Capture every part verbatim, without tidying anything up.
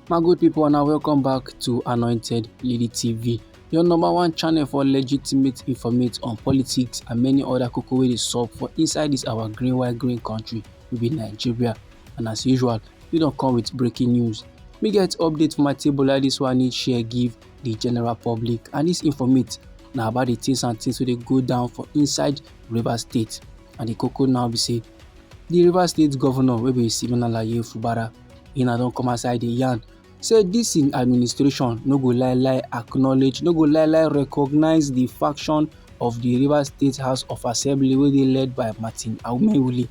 My good people, and welcome back to Anointed Lady T V, your number one channel for legitimate informate on politics and many other koko wey dey sup for inside this our green white green country wey be Nigeria. And as usual, we don come with breaking news. We get update for my table like this one, need share give the general public, and this informate na about the things and things wey dey go down for inside Rivers State. And the koko now be say the Rivers State governor wey be Siminalayi Fubara, he na don come outside dey yarn say this in administration no go lie lie acknowledge, no go lie lie recognize the faction of the Rivers State House of Assembly wey dey led by Martin Amaewhule,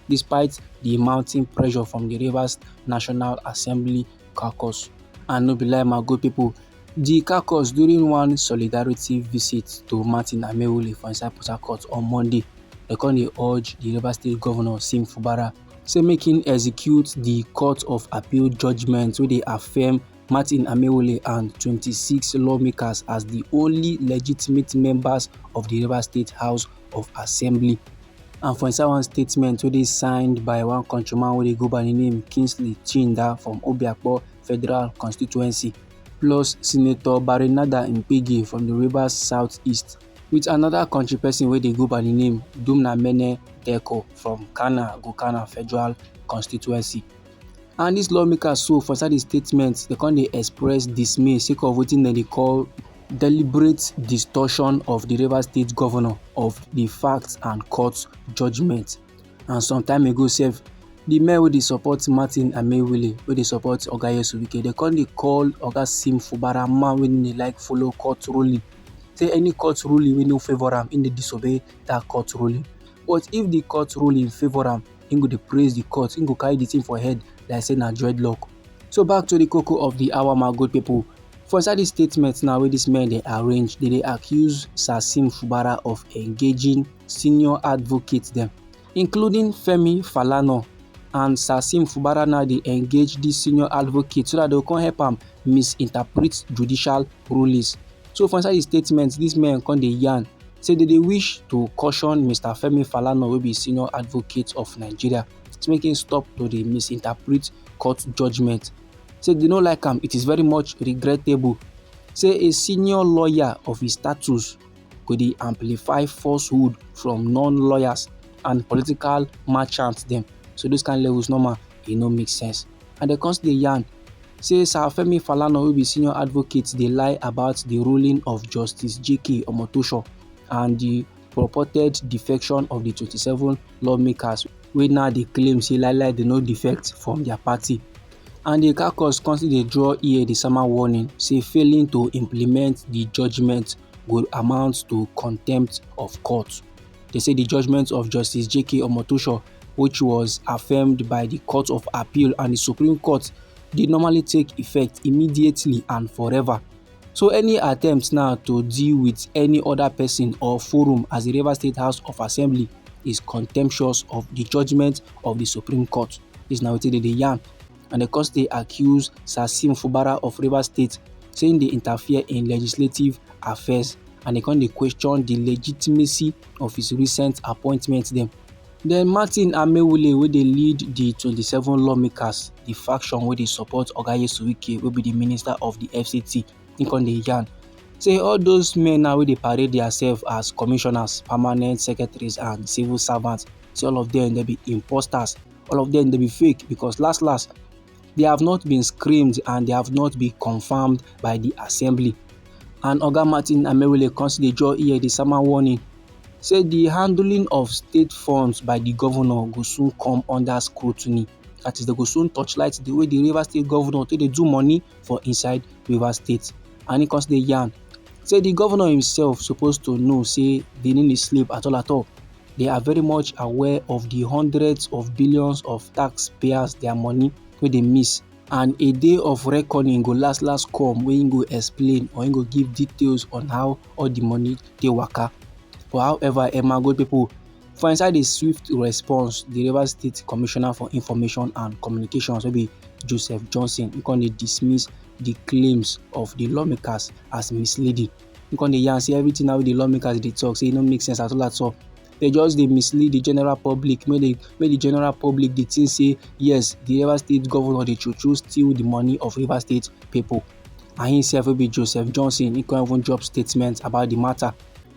despite the mounting pressure from the Rivers National Assembly caucus. And no be lie, my good people, the caucus, during one solidarity visit to Martin Amaewhule for inside Port Harcourt on Monday, they come dey urge the Rivers State governor Sim Fubara say make him execute the Court of Appeal judgment wey dey affirm Martin Amaewhule and twenty-six lawmakers as the only legitimate members of the Rivers State House of Assembly. And for inside one statement wey dey signed by one countryman wey dey go by the name Kingsley Chinda from Obiakpo Federal Constituency, plus Senator Barinada Mpigi from the Rivers Southeast, with another country person wey dey go by the name Dumnamene Deko from Kana Gokana Federal Constituency. And dis lawmakers so for inside di statement, dem come dey express dismay sake of wetin dem dey call deliberate distortion of di Rivers State Governor of di facts and court judgement. And some time ago sef, di men wey dey support Martin Amaewhule, wey dey support Oga Nyesom Wike, dem come dey call Oga Sim Fubara man wey no dey like follow court ruling. Say any court ruling wey no favour am, im dey disobey dat court ruling. But if di court ruling favour am, im go dey praise di court, im go carry di thing for head like say na dreadlock. So back to di koko of di hour, my good pipo. For inside dis statement now wey dis men dey arrange, dem dey accuse Sasim Fubara of engaging senior advocates dem, including Femi Falana. And Sasim Fubara now dey engage dis senior advocate so dat dem go come help am misinterpret judicial rulings. So for inside di statement, dis men come dey yarn say dem dey wish to caution Mister Femi Falana, wey be senior advocate of Nigeria, say make im stop to dey misinterpret court judgement. Say dem no like am, it is very much regrettable. Say a senior lawyer of his status go dey amplify falsehood from non-lawyers and political merchants dem. So those kind levels normal, e no make sense. And dem come still dey yarn say Sir Femi Falana, wey be senior advocate, dey lie about di ruling of Justice J K Omotosho and di purported defection of di twenty-seven lawmakers wey now dey claim say lie lie dem no defect from dia party. And di caucus come still dey draw ear di sama warning say failing to implement di judgement go amount to contempt of court. Dem say di judgement of Justice J K Omotosho, which was affirmed by di Court of Appeal and di Supreme Court, dey normally take effect immediately and forever. So any attempt now to deal with any other person or forum as di Rivers State House of Assembly is contemptuous of di judgement of di Supreme Court. Dis na wetin dem dey yarn. And dem come still dey accuse Sasim Fubara of Rivers State say im dey interfere in legislative affairs, and dem come dey question di legitimacy of his recent appointment dem. Den Martin Amaewhule, wey dey lead di twenty-seven lawmakers, di faction wey dey support Oga Nyesom Wike, wey be di minister of di F C T, im come dey yarn say all those men now wey dey parade diasef as commissioners, permanent secretaries and civil servants, say all of dem, dem be imposters, all of dem, dem be fake, because last last, they have not been screened and they have not been confirmed by di assembly. And Oga Martin Amaewhule come still dey draw ear di sama warning say di handling of state funds by di governor go soon come under scrutiny. That is, dem go soon torchlight di way di Rivers State governor take dey do money for inside Rivers State. And im come still dey yarn say di governor himself suppose to know say dem no dey sleep at all at all. They are very much aware of di hundreds of billions of taxpayers dia money wey dey miss. And a day of reckoning go last last come, wey im go explain or im go give details on how all di money take waka. But however, eh, my good pipo, for inside a swift response, di Rivers State Commissioner for Information and Communications, wey be Joseph Johnson, im come dey dismiss di claims of di lawmakers as misleading. Im come dey yarn say everything na wey di lawmakers dey talk say e no make sense at all at all. They just dey mislead the general public, make the make the general public dey think say yes, the Rivers State governor dey true true steal the money of Rivers State people. And himself wey be Joseph Johnson, he come even drop statement about the matter.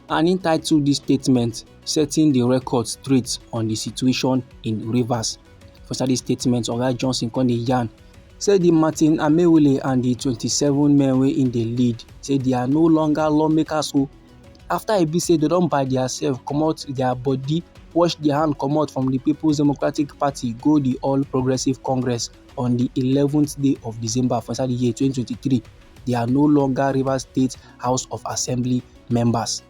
And he title this statement "Setting the Record Straight on the Situation in Rivers." For inside this statement, Oga Johnson come dey yarn say the Martin Amewule and the twenty-seven men wey im dey lead, say they are no longer lawmakers o. After e be say they don by theirself comot their body, wash their hand comot from the People's Democratic Party go the All Progressive Congress on the eleventh day of December for inside the year twenty twenty-three, they are no longer Rivers State House of Assembly members.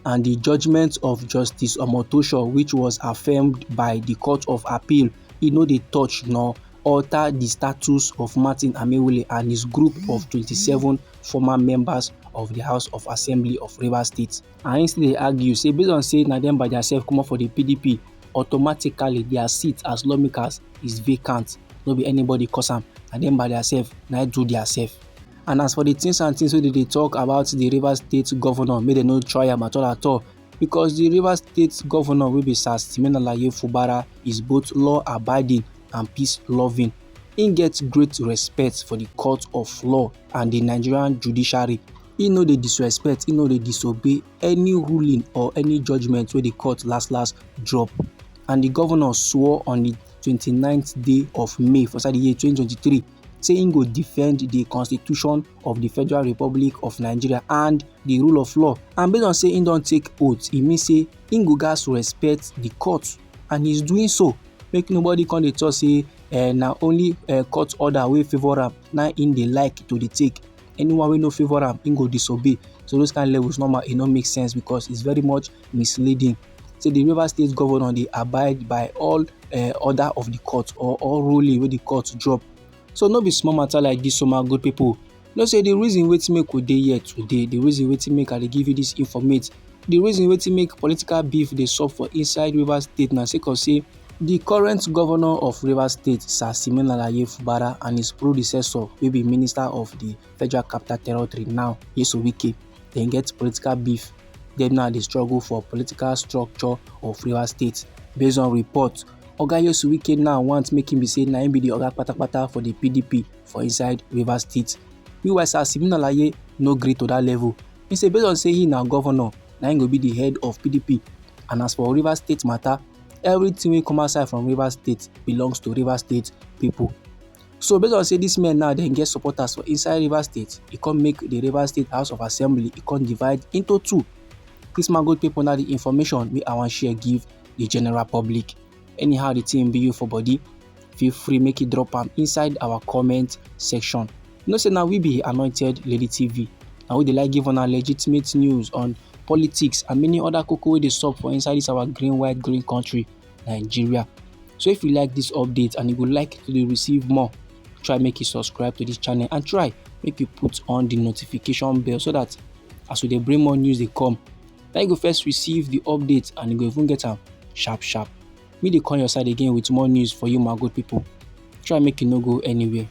And the judgment of Justice Omotosho, which was affirmed by the Court of Appeal, e no dey touch nor alter the status of Martin Amewule and his group of twenty-seven former members of the House of Assembly of Rivers State. And he still dey argue say based on say na dem by theirself comot for the P D P, automatically their seat as lawmakers is vacant. No be anybody cause am, na dem by theirself na do theirself. And as for the things and things wey dey dey talk about the Rivers State governor, make dem no try am at all at all, because the Rivers State governor wey be Sir Siminalayi Fubara is both law abiding and peace loving. He get great respect for the court of law and the Nigerian judiciary. He no dey disrespect, he no dey disobey any ruling or any judgment wey the court last last drop. And the governor swore on the twenty-ninth day of May for inside the year twenty twenty-three say he go defend the constitution of the Federal Republic of Nigeria and the rule of law. And based on say he don take oath, e mean say he go gats respect the court, and he's doing so. Make nobody come dey talk say eh, na only eh, court order wey favour am na im dey like to dey take. Anyone wey no favour am, im go disobey. So those kind levels normal, e no make sense because it's very much misleading. Say the Rivers State governor dey abide by all eh, order of the court or all ruling wey the court drop. So no be small matter like this, so my good people. You know say the reason wetin make we dey here today, the reason wetin make I dey give you this informate, the reason wetin make political beef dey sup for inside Rivers State na sake of say the current governor of Rivers State, Sir Siminalayi Fubara, and his predecessor wey be minister of the Federal Capital Territory now, Nyesom Wike, dem get political beef. Dem now dey struggle for political structure of Rivers State. Based on report, Oga Nyesom Wike now want make him be say na him be the oga patapata for the P D P for inside Rivers State. Meanwhile, Sir Siminalayi no gree to that level. He say based on say he na governor, na him go be the head of P D P. And as for Rivers State matter, everything wey come outside from Rivers State belongs to Rivers State people. So based on say these men now dem get supporters for inside Rivers State, e come make the Rivers State House of Assembly, e come divide into two. This my good people, na the information wey I wan share give the general public. Anyhow the thing be you for body, feel free make you drop am inside our comment section. You know say na we be Anointed Lady T V. Na we dey like give una legitimate news on politics and many other koko wey dey sup for inside this our green, white, green country, Nigeria. So if you like this update and you go like to dey receive more, try make you subscribe to this channel and try make you put on the notification bell so that as we dey bring more news dey come, na you go first receive the update and you go even get am sharp sharp. Me dey come your side again with more news for you, my good people. Try make you no go anywhere.